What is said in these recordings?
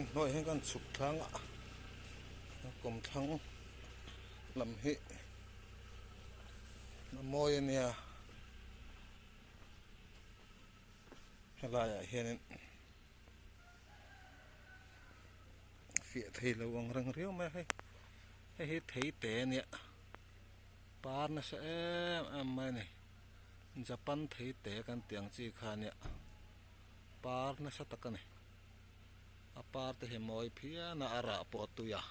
Inhnuaiah hian kan chhuk thlang a kawmthlang lam hi a mawi a nia helaiah hianin fiah thei lo ang reng riau mai a hei hei hi thei te a nia par nasa em em mai a ni Japan thei te kan tih ang chi kha a nia. Par nasa tak a ni. A par te hi mawi phian a, a rah pawh a tui a.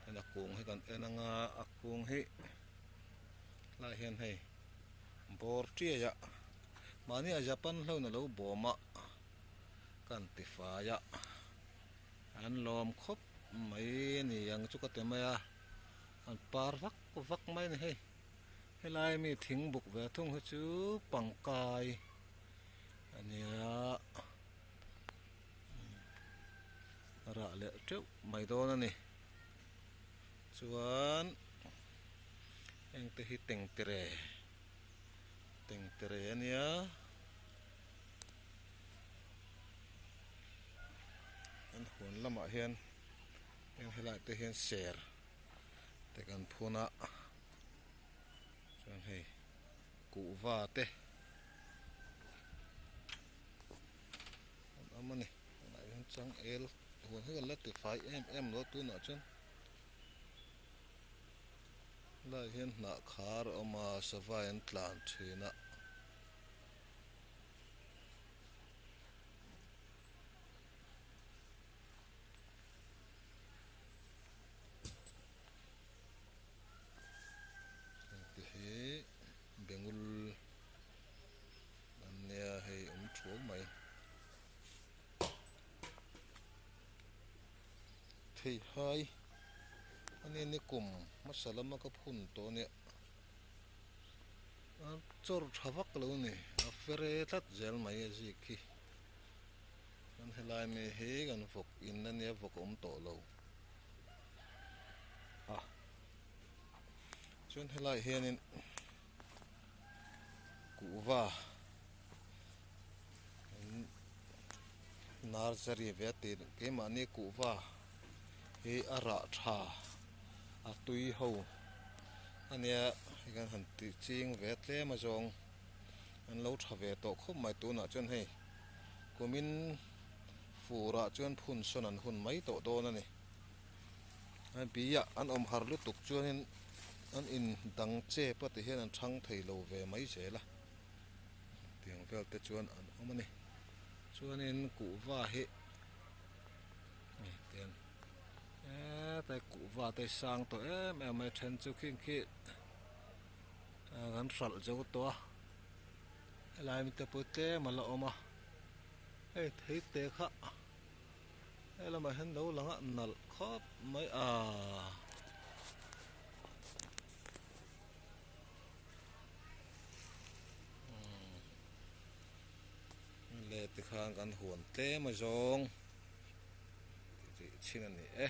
Tin a kung hi kan en anga a kung hi lai hian hei bawr tiai a mahni a Japan hlauhin a lo bawm a kan ti fai a an lawm khawp mai a ni ang chu ka ti mai a an par vak vak mai a ni hei. Helai mi thing buk ve thung hi chu pangkai a nia rah leh teuh mai dawn a ni chuan heng te hi tengtere tengtere a nia an huan lamah hian heng helaiah te hian ser te kan phun a. Chuan hei kuhva te an awm a ni tunah hian changel huan hi kan la ti fai em em lo tunah chuan helaiah hian hnah khar a awm a sava an tlan thin a. Hengte hi bengul an nia hei awm thuau mai theihai a nia ni kum hmasa lama ka phun tawh ania a chawr tha vak lo a ni a fere tlat zel mai a zik hi chuan helai mi hi kan vawk in ania vawk a awm tawh lo. A chuan helaiah hianin kuhva nursery ve a tih keimahni kuhva hi a rah tha a tui ho a nia hei kan han tih ching ve tlem a zawng an lo tha ve tawh khawp mai tunah chuan hei kumin furah chuan phun sawn an hun mai tawh dawn a ni. A biah an awm har lutuk chuanin an in dang chep a ti hian an chhang thei lo ve mai zel a tiang vel te chuan an awm a ni chuanin kuhva hi tiang hetlai kuhva te sang tawh em em mai then chu khing khi kan hralh zo tawh a helai mi te pawh tlem a la awm a hei thei te kha. He lamah hian lo lang a nalh khawp mai a. Le tikhan kan huan tlem a zawng tih chhin a ni e.